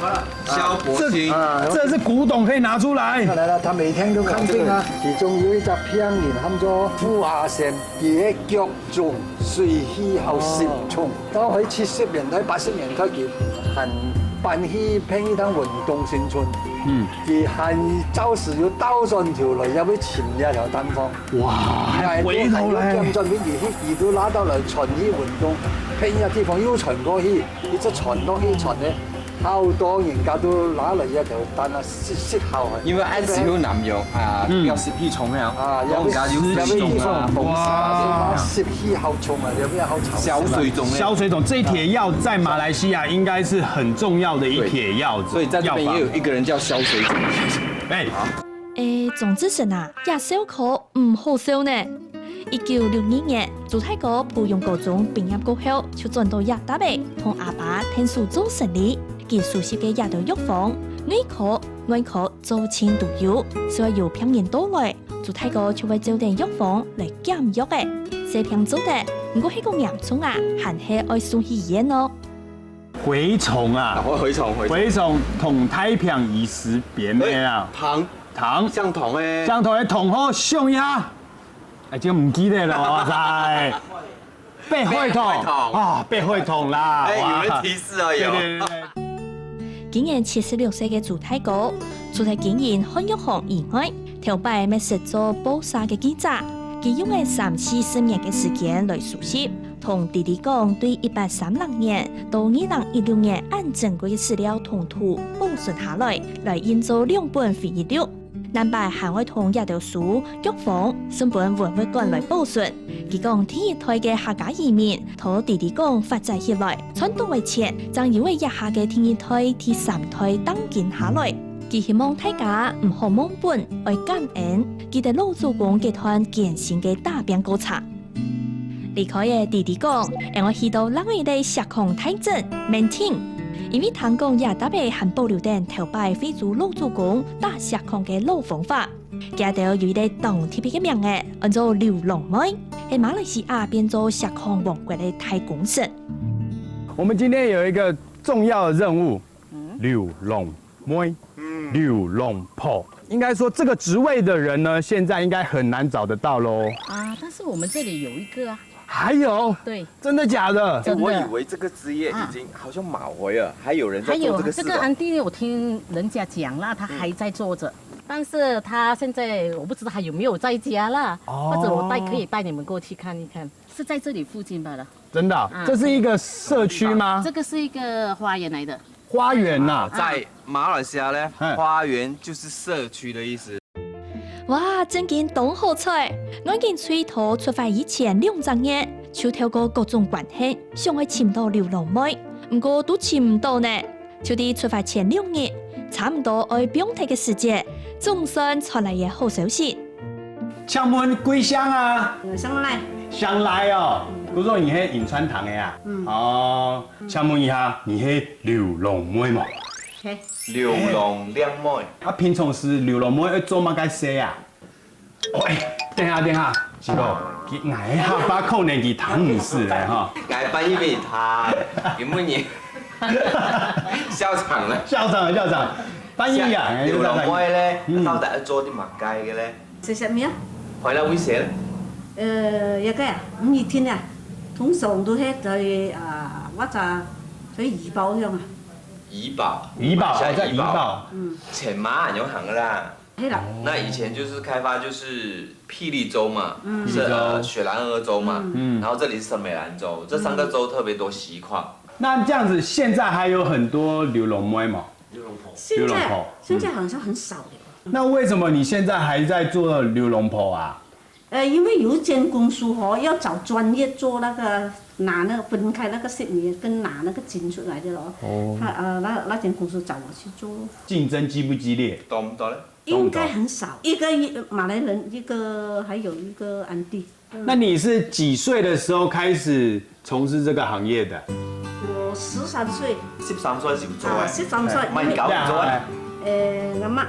萧伯清，啊，这是古董可以拿出来。来了，他每天都看病啊。其中有一只病人，喊做傅阿仙，佢个脚腫，水气好深重。到佢七十年代、八十年代，佢很搬去偏一趟文东新村。嗯，佢很早時有倒转头来，要去寻这条单方。哇，还回头来。转去，佢去，佢都拿到来传去文东，偏一个地方又传过去，一直传过去，传的，好多人家都拿了一条单啊，食食好啊。因为俺只有南洋啊，嗯，要食气重了，啊，老人家有水肿啊、风湿啊，哇，食气好重啊，有没有好潮？消水肿嘞。消水肿，这帖药在马来西亚应该是很重要的一帖药，所以在这边也有一个人叫消水肿。哎，诶，总之神啊，也笑科毋好笑呢。一九六二年，朱大哥埔榮高中畢業過後，就轉到這搭仔，同阿爸𢯭手做生理。佢熟悉个這兜藥房，內科、外科做盡都有，只要有病人到來，朱大哥就會照等藥房來減藥仔。細病做得，毋過係講嚴重啊，還係愛送去醫院哦。蛔蟲啊，啊，蛔蟲，蛔蟲。蛔蟲同大病已識別个啊。糖，糖，像糖誒，像糖个糖號，想一下。哎，就毋記得了，哇塞！白血糖，白血糖啊，白血糖啦，哎，有人提示哦，有。对对对对。今年七十六歲个朱大哥，除了經營漢藥行以外，頭擺乜識做報社个記者。佢用了三四十年个時間來收集，同弟弟講對一八三六年到二零一六年恁珍貴个史料統統保存下來，來印做兩本回憶錄。 難擺還會同這兜書、藥方送分文物館來保存。佢講第一代个客家移民，同弟弟講發展起來，賺到个錢，正由這下个第二代、第三代當今下來。佢希望大家毋好忘本，愛感恩，記得老祖公這段艱辛个打拚過程。 離開个弟弟講，𠊎愛去到另外一個石礦大鎮，免聽。因為聽講這搭仔還保留等頭擺惠州老祖公打石礦个老方法。佢兜有一個當特別个名仔，安做流浪妹，係馬來西亞變做石礦王國个大功臣。我們今天有一個重要的任務，流浪妹，流浪婆。應該說，這個職位的人呢，現在應該很難找得到嘍。啊，但是我們這裡有一個啊。還有？對。真的假的？真的。我以為這個職業已經好像冇了，還有人在做這個事哦。還有，這個aunty，我聽人家講啦，她還在做著，但是她現在我不知道還有沒有在家啦，哦。或者我帶，可以帶你們過去看一看。是在這裡附近罷了。真的啊？啊。這是一個社區嗎？這個是一個花園來的。 花園吶。在馬來西亞呢，嗯。花園就是社區的意思。哇，真經當好彩！𠊎今在出發以前兩隻月，就透過各種關係，想愛尋到流浪妹，毋過都尋毋到呢。就在出發前兩日，差毋多愛放忒个時節，總算傳來个好消息。 請問歸鄉啊？呃，上來。上來哦，故所你係仁川堂个啊？嗯。哦，請問一下，你係流浪妹無？係。流浪靚妹。啊，平常時流浪妹愛做麼个事啊？喂，等下等下，師傅，佢𠊎客話可能佢聽毋識咧哈。𠊎翻譯分你聽，因為你笑場了。笑場了，笑場。翻譯啊，流浪妹咧，嗯。到底愛做啲麼个个咧？ 食食咩啊？回來危險。呃，這個啊，毋一定啊。通常都係在啊，或者在怡保鄉啊。怡保，怡保，哦，在怡保。怡保。嗯。錢嘛，用行个啦。係啦。那以前就是開發就是霹靂州嘛，嗯。是，呃，霹靂州。雪蘭莪州嘛，嗯。然後這裡是森美蘭州，這三個州特別多錫礦。那這樣子，現在還有很多流浪妹嗎？流浪婆。現在，流浪婆。現在好像很少了。 那為什麼你現在還在做流浪婆啊？呃，因為有一間公司吼，要找專業做那個拿那個分開那個雪泥跟拿那個金出來的咯。哦。他，呃，那，那間公司找我去做咯。競爭激不激烈？多不多咧？應該很少，一個馬來人，一個，還有一個aunty。 那你是幾歲的時候開始從事這個行業的？我十三歲。十三歲就做啊，啊，十三歲，哎，麼人教你做啊？因為，呃，阿嬤。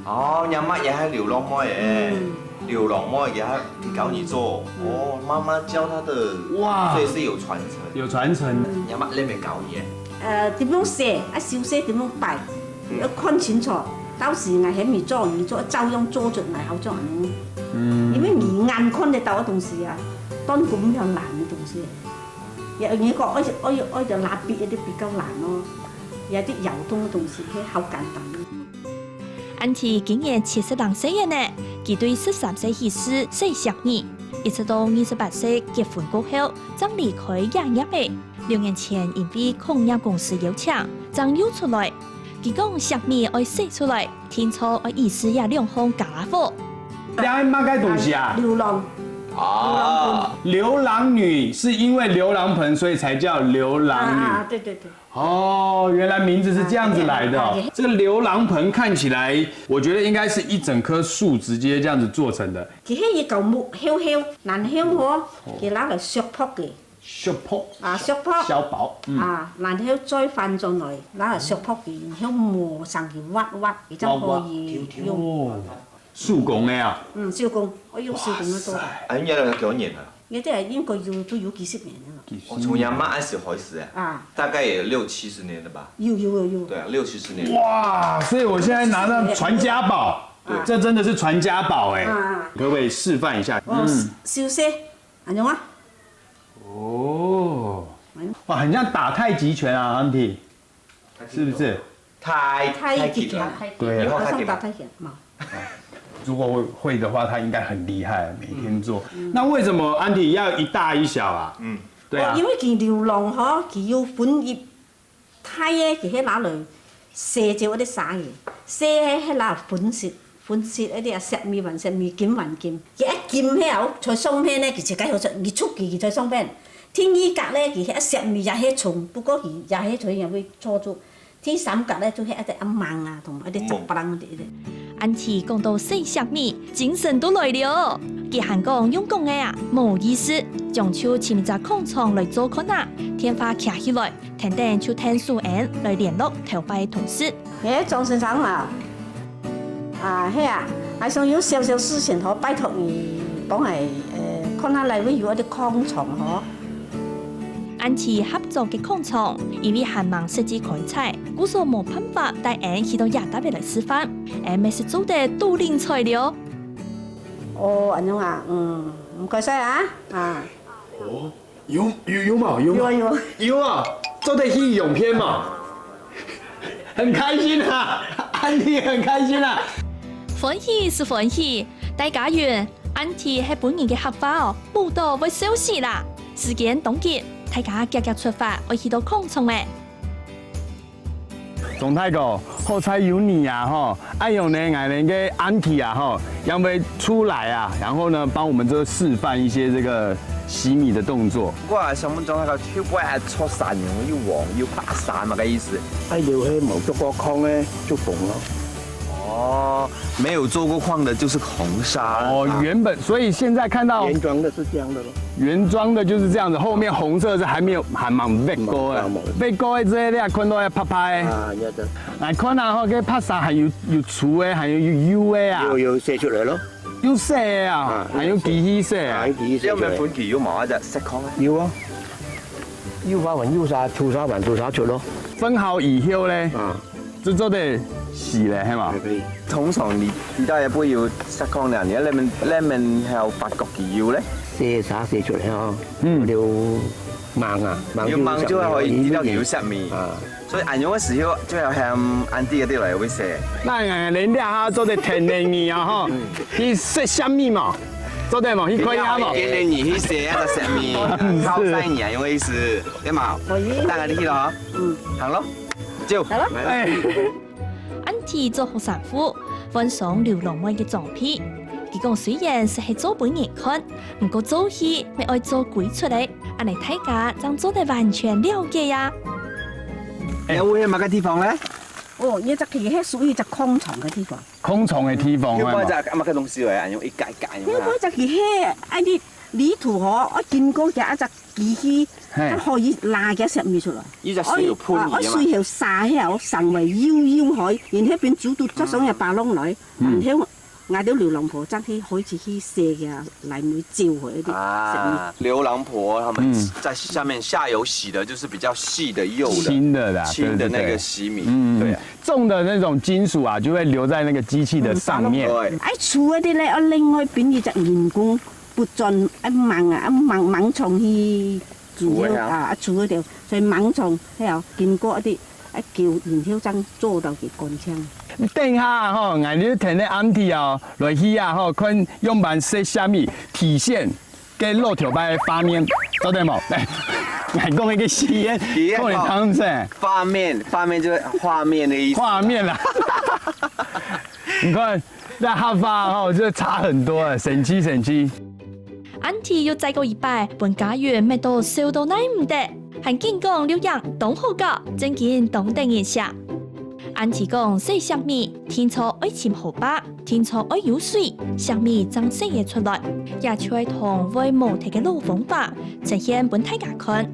哦，你阿嬤也係流浪妹誒。嗯。流浪妹給他，你教你做，哦，媽媽教他的，哇，所以是有傳承。有傳承。你阿媽恁樣教你个？呃，點樣洗，啊，手洗點樣擺，嗯。要看清楚。到時𠊎還沒做，你做照樣做出來，好做恁樣。嗯。因為你眼看得到个東西啊，當然毋曉難个東西。也，你講愛，愛，愛个蠟筆，一定比較難哦。也係窯洞个東西，係好簡單个。 Auntie今年七十零歲了呢，佢對十三歲起始洗石米，一直到二十八歲結婚過後，正離開這業仔。六年前因為礦業公司邀請，正又出來。佢講石米愛洗出來，定著愛醫治這兩項家伙。這係麼个東西啊？流浪。啊，流浪女是因為流浪盆，所以才叫流浪女。啊，啊，對，對，對。 哦，原來名字是這樣子來的哦。啊，對。這個流浪盆看起來，我覺得應該是一整棵樹直接這樣子做成的。佢係一個木，厚厚，然後吼，哦。佢拿來削薄个。削薄。啊，削薄。削薄，嗯。啊，然後再翻轉來，拿來削薄佢，然後磨成佢滑滑，佢正可以用。哦，手工的啊。嗯，手工，愛用手工个做。哇塞。啊，你要多少年了？ 這个應該有，都有幾十年了。哦，從你阿媽那時開始哎，啊。大概也有六七十年了吧？有，有，有，有。對啊，六七十年。哇，所以我現在拿到傳家寶，對。這真的是傳家寶哎。啊。可不可以示範一下？哦，嗯。手勢，恁樣啊。哦。哇，很像打太極拳啊，Auntie。 是不是？太，太極拳。太極拳。對。你會打太極拳嗎？好像打太極拳嘛。如果會的話，他應該很厲害，每天做。嗯。那為什麼Auntie要一大一小啊？嗯。對啊。哦，因為佢流浪吼，佢有分一大个，佢係拿來洗淨該个沙个，細个係拿來分析。 分析該个石米還石米，金還金。佢一金了，在上面呢，佢自家好出，佢出去，佢在上面。第二格呢，佢係石米也係重，不過佢也係在那位坐住。第三格呢，就係一隻阿芒啊，同埋一隻雜巴郎个。Auntie講到洗石米，精神都來了。佢還講用講个啊，無意思，將就尋一隻礦場來做看啊，電話擎起來， 天天就𢯭手𠊎來聯絡頭擺同事。誒，莊先生啊，啊，係啊，𠊎想有少少事情吼，拜託你幫𠊎，呃，看下哪位有該个礦場吼。Auntie合作个礦場，因為還吂實際開採，故所無辦法帶𠊎去到這搭位來示範，𠊎乜係做得多靈采了。哦，恁樣啊，嗯，毋該晒啊，啊。哦。 有，有，有嘛，有嘛。有啊，有啊。有啊，做得去用片嘛。很開心啊，Auntie很開心啊。歡喜是歡喜，大家運，Auntie係本人个客話哦，舞到會笑死啦。時間當緊，大家遽遽出發，愛去到礦場了。 鍾大哥，好彩有你啊吼，恁樣呢，𠊎等个Auntie啊吼，也會出來啊，然後呢，幫我們這個示範一些這個洗米的動作。我想問鍾大哥，會毋會出沙又黃又白沙，麼个意思？哎喲，係無做過礦个，就紅了。哦，沒有做過礦的就是紅沙。哦，原本，所以現在看到原裝的是這樣的咯。 原裝的就是這樣子，後面紅色是還沒有，還吂煏過的。吂，吂。煏過的這些你看到會白白的。啊，有的。來看啊，吼，這白沙還有，有粗的，還有，有幼的啊。有，有洗出來咯。有洗的啊，啊，還有機器洗的。啊，有機器洗出來。這樣个分佢有無一隻石礦啊？有啊。幼沙還幼沙，粗沙還粗沙出咯。分好以後呢，啊。 就做得洗了，係嘛？還可以。通常你，你大概會有石礦了，你要恁樣，恁樣曉發覺佢有咧？洗沙洗出來吼，嗯。就吂啊，吂就有吂就可以知道佢有石米。啊。所以恁樣个時候就要喊Auntie个來會洗。該𠊎等這下做得天天日啊吼，去洗石米嘛，做得嘛，去看一下嘛。天天日去洗那個石米，嗯，是。靠曬日啊，因為是，對嘛？可以。帶佢去咯，嗯。行咯。 走。好了。哎。Auntie做學生褲，換上流浪妹个裝備。佢講雖然係做分人看，毋過做戲乜愛做歸出來，恁樣大家正做得完全了解啊。哎。這位係麼个地方呢？哦，這隻係屬於隻礦場个地方。礦場个地方，有無？係嘛？隻麼个東西來啊？用一格一格用啊？有無？隻係，哎，你泥土吼，愛經過佢一隻 機器，嘿。佢可以拉个石米出來。佢隻水有噴佢个嘛。哦，啊，水有沙遐，成為幼幼海，然後變煮到做成个巴郎來，嗯。然後 𠊎兜流浪婆正去開始去洗个，來梅酒和一點。啊，流浪婆他们在下面下游洗的就是比较细的幼的、轻的啦，轻的那个对对对洗米，嗯对啊，重的那种金属啊，就会留在那个机器的上面。对，哎，除了的嘞，啊，另外变一只人工不转，哎，盲啊，啊，盲盲从去，除的啊啊，啊，除了，所以盲从，还有经过一点，哎，叫然后正做到佢干净。等一下吼，俺就听那 auntie 哦，落去啊吼，看样板洗虾米，体现给老头摆的画面，做得无？哎，俺讲一个实验，实验可能他们是画面，画面就是画面的意思。画面啦。你看那哈发吼，就差很多了，神奇神奇。 Auntie又再过一擺，分家園搣到笑到耐毋得，還緊講錄影當好搞，正經當得人惜。Auntie講洗蝦米，定著愛尋河壩，定著愛有水，蝦米正洗得出來，也就係同會無忒个老方法，呈現分大家看。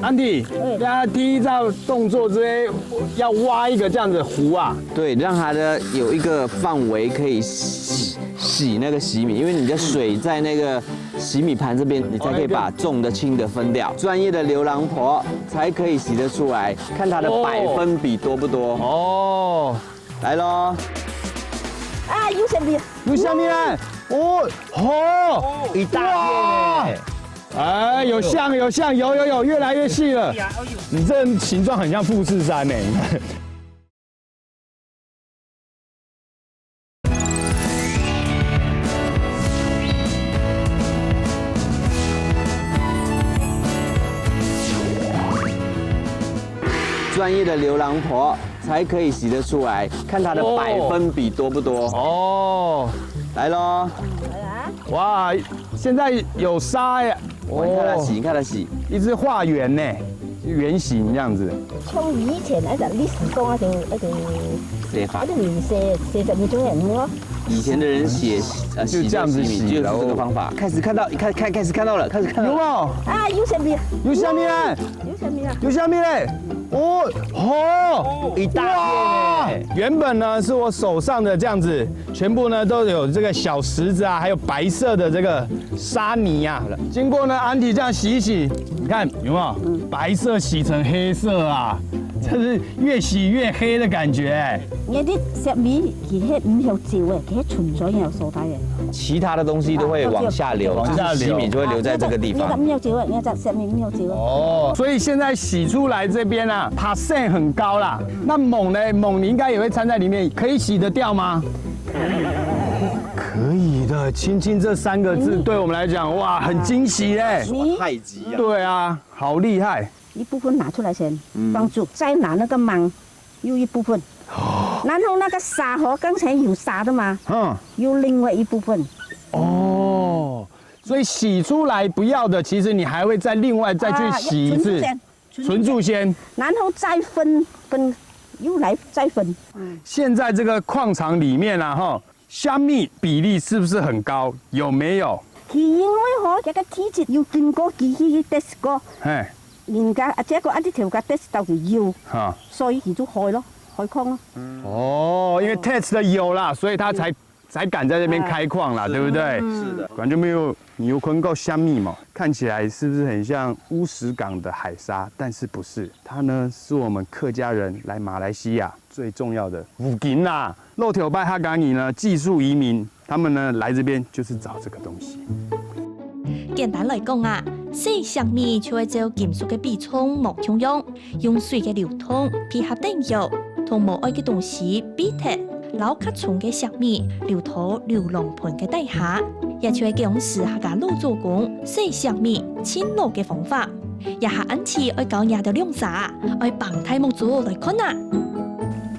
Auntie，那第一道动作之一要挖一个这样子的湖啊，对，让它的有一个范围可以洗洗那个洗米，因为你的水在那个洗米盘这边，你才可以把重的轻的分掉。专业的牛郎婆才可以洗得出来，看它的百分比多不多。哦，来喽，啊，有什么？有虾米嘞？哦，好，一大片欸。哎，有像有像，有有有，越来越细了。你这形状很像富士山呢。专业的牛郎婆才可以洗得出来，看它的百分比多不多。哦，来喽，哇，现在有沙哎，你看它洗，哦，你看它洗，一只画圆呢，圆形这样子。从以前那个历史讲那个那个洗法那。个米洗洗什么种人哦？以前的人洗呃就这样子洗洗的洗米就是这个方法。开始看到开开开始看到了，开始看到了。有没有？啊，有什么？有虾米嘞？有什么啊？有虾米嘞？哦，好，一大片欸哇！原本呢是我手上的这样子，全部呢都有这个小石子啊，还有白色的这个沙泥啊。经过呢，Auntie这样洗一洗，你看有没有？白色洗成黑色啊，这是越洗越黑的感觉哎。你的虾米佢係唔曉走个，佢係純粹有所在个。其他的东西都会往下流，往下流只是洗米就会留在这个地方。你的唔曉走个，你的虾米唔曉走个。哦，所以现在洗出来这边啊，它线很高啦。那锰呢？锰你应该也会掺在里面，可以洗得掉吗？可以的，青青这三个字对我们来讲，哇，很惊喜哎。你太极啊！对啊，好厉害。一部分拿出来先，放住，再拿那个芒，又一部分。然后那个沙河刚才有沙的嘛，嗯，又另外一部分。哦，所以洗出来不要的，其实你还会再另外再去洗一次，啊，存住先，存住先。然后再分分，又来再分。嗯，现在这个矿场里面啊，哈，虾米比例是不是很高？有没有？佢因为吼，这个地质有经过机器去 test 过，哎，人家啊，结果啊，你头家 test 到佢有，哈，所以佢就开咯，开矿咯。哦，因为 test 的有啦，所以他才才敢在这边开矿啦，对不对？是的，观众朋友，你有看过虾米吗？看起来是不是很像乌石港的海沙？但是不是，它呢是我们客家人来马来西亚最重要的五金啦。老头摆客家人呢，技术移民，他们呢来这边就是找这个东西。簡單來講啊，洗蝦米就係照金屬个比重無共樣，用水个流動配合等油，同無愛个東西比忒，摎較重个蝦米流到流浪盆个底下，也就係當時客家老祖公洗蝦米盡老个方法。這下恁樣愛教你兜兩儕，愛挷大目珠來看啊！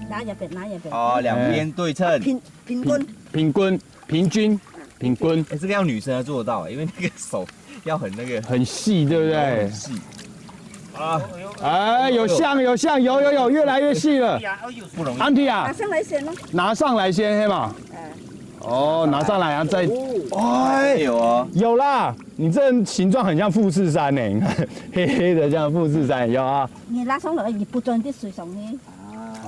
拿一边，拿一边。哦，两边对称。平平均。平均、平均、平均，哎，这个要女生才做得到，因为那个手要很那个很细，对不对很？细。哎，有像有像，有有有，越来越细了。不容易。Auntie 啊，拿上来先咯。拿上来先，黑嘛。哦，拿上来啊，再，哎哎，有哦，有啦，你这形状很像富士山呢，你看黑黑的，像富士山，有啊。你拿上来，你不装啲水上去。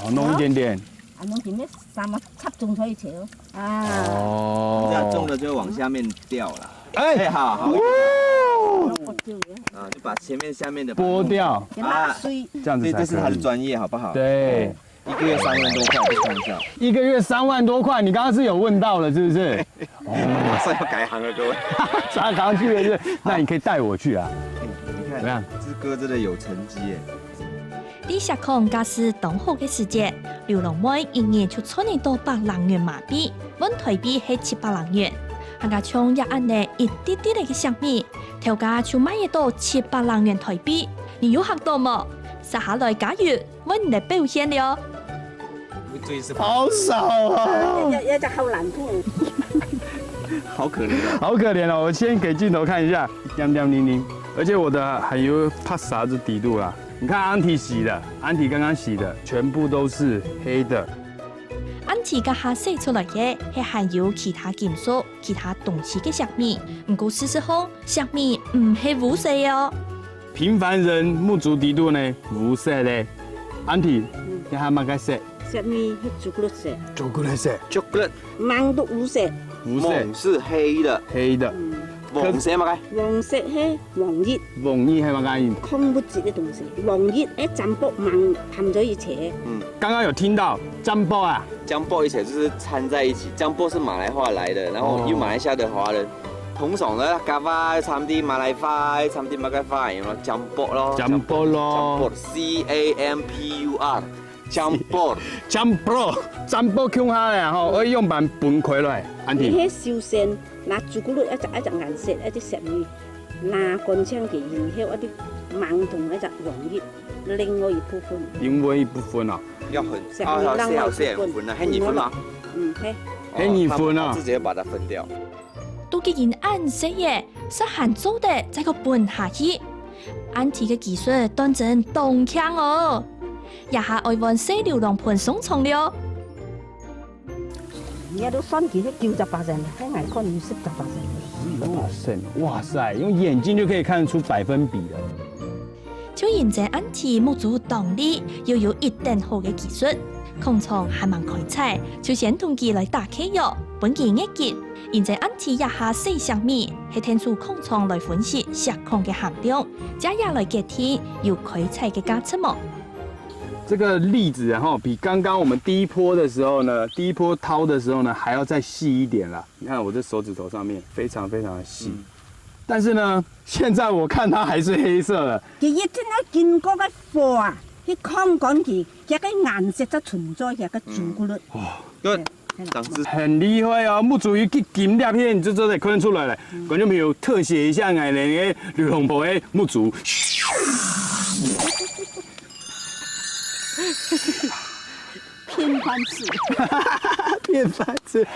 哦，弄一点点。啊，侬前面三个插中可以切哦。啊，哦。这样种的就往下面掉了。哎，哎，好，好。哦。啊，就把前面下面的把它剥掉。给它碎。这样子才可以。这，这是他的专业，好不好？对。一个月三万多块，去看一下。一个月三万多块，你刚刚是有问到了，是不是？马上要改行了，各位。转行去了，是不是？那你可以带我去啊。哎，你看，怎么样？志哥真的有成绩耶。 在錫礦價數當好个時節，劉郎妹一日就賺得到百零元馬幣，換台幣係七百零元。還加像這恁呢一滴滴仔个粟米，頭家就賣得到七百零元台幣。你有嚇到無？煞下來加油，換你來表現了。好少啊！要，要叫好難聽。好可怜哦。好可怜哦！我先给镜头看一下，亮亮晶晶，而且我的還有白沙子底肚啦。 你看安提洗的，安提剛剛洗的，全部都是黑的。安提這下洗出來个係含有其他金屬、其他東西个粟米，毋過事實上，粟米毋係烏色个哦。平凡人目珠底肚呢，烏色个。安提，嗯。這下麼个色？ 粟米係朱古力色。朱古力色。Chocolate。芒都烏色。烏色。芒是黑的。黑的。嗯。黃色麼个？黃色係黃葉。黃葉係麼个？礦物質个東西。黃葉係占卜芒探咗一切。嗯。剛剛有聽到占卜啊？占卜一切就是掺在一起，占卜是马来话来的，然后用马来西亚的华人，通常呢，咖啡参的马来花，参的马来花，有没有？占卜咯。占卜咯。占卜，C A M P U R。 Campur。Campur，campur共下咧吼，愛用板分開來，安提。你係首先拿朱古力一隻一隻顏色，一隻粟米，拿乾淨佢，然後一啲芒同一隻黃葉，另外一部分。另外一部分哦。要很，石米哦，要另外一部分。要，要分啊，係二分嗎？嗯，係。係二分啊。哦，他們，他自己要把它分掉。 都既經恁細个，煞還做得再過分下去。安提个技術當真當強哦！這下愛換細劉郎妹上場了。你都算佢係九十八成，還愛看有十八成。哇塞，哇塞，用眼睛就可以看得出百分比了。 就因為安提目珠當利，又有一等好个技術，礦場還吂開採，就先同佢來打契約，分佢月給。因為安提這下洗粟米，係𢯭手礦場來分析錫礦个含量，這也來決定有開採个價值無。這個粒子啊，吼，比剛剛我們第一波的時候呢，第一波掏的時候呢，還要再細一點啦。你看我這手指頭上面非常非常的細，嗯。但是呢，現在我看它還是黑色的。佢一定要經過个火啊，去烘乾佢，佢个顏色才存在，佢个朱古力。哦，對，長知識。很厲害哦，目珠一金粒片，你就真的看得出來了。觀眾朋友，特寫一下，𠊎等个劉郎妹个目珠。騙飯吃。騙飯吃。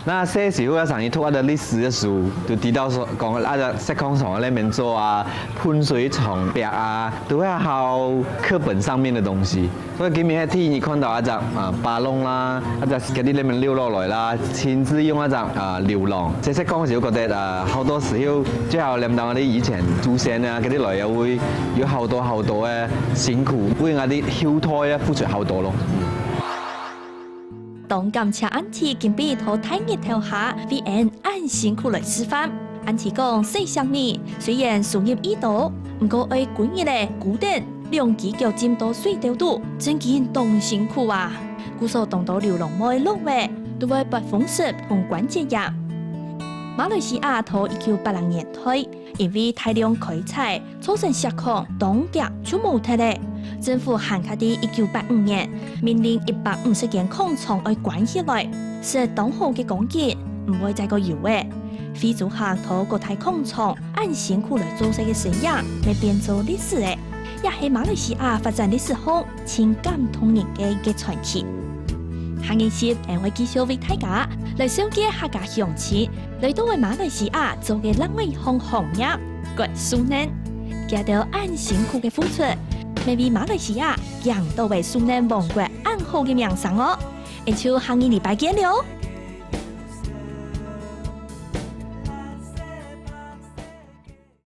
那細時候啊，上去讀啊个歷史个書，就提到說，講啊个石礦場啊，那邊做啊，噴水廠壁啊，都會考課本上面的東西。所以今日係第一看到啊隻啊巴龍啦，啊隻佢在那邊溜落來啦，親自用啊隻啊劉郎。這些講時，我覺得啊，好多時候最好念到我哋以前祖先啊，佢哋來也會有好多好多个辛苦，為𠊎哋後代啊付出好多咯。 當感謝安提今晡日在大日頭下為𠊎等恁辛苦來示範。安提講洗粟米雖然收入已多，毋過愛歸日仔跍等兩支腳浸到水竇肚，真經當辛苦啊！故所當多劉郎妹落尾，都會發風濕同關節炎。馬來西亞在一九八零年代，因為大量開採， 造成錫礦當遽就無忒了。政府還較在一九八五年命令一百五十間礦場愛關起來，使當好个光景毋會再過有了。非洲客在各大礦場恁辛苦來做事个身影，也變做歷史了，也係馬來西亞發展歷史上盡感動人个一個傳奇。下一集，𠊎會繼續為大家來紹介客家鄉親 來到个馬來西亞做个另外一項行業，割樹奶。佢兜恁辛苦个付出，乜為馬來西亞贏到个樹奶王國恁好个名聲哦！𠊎就下個禮拜見了。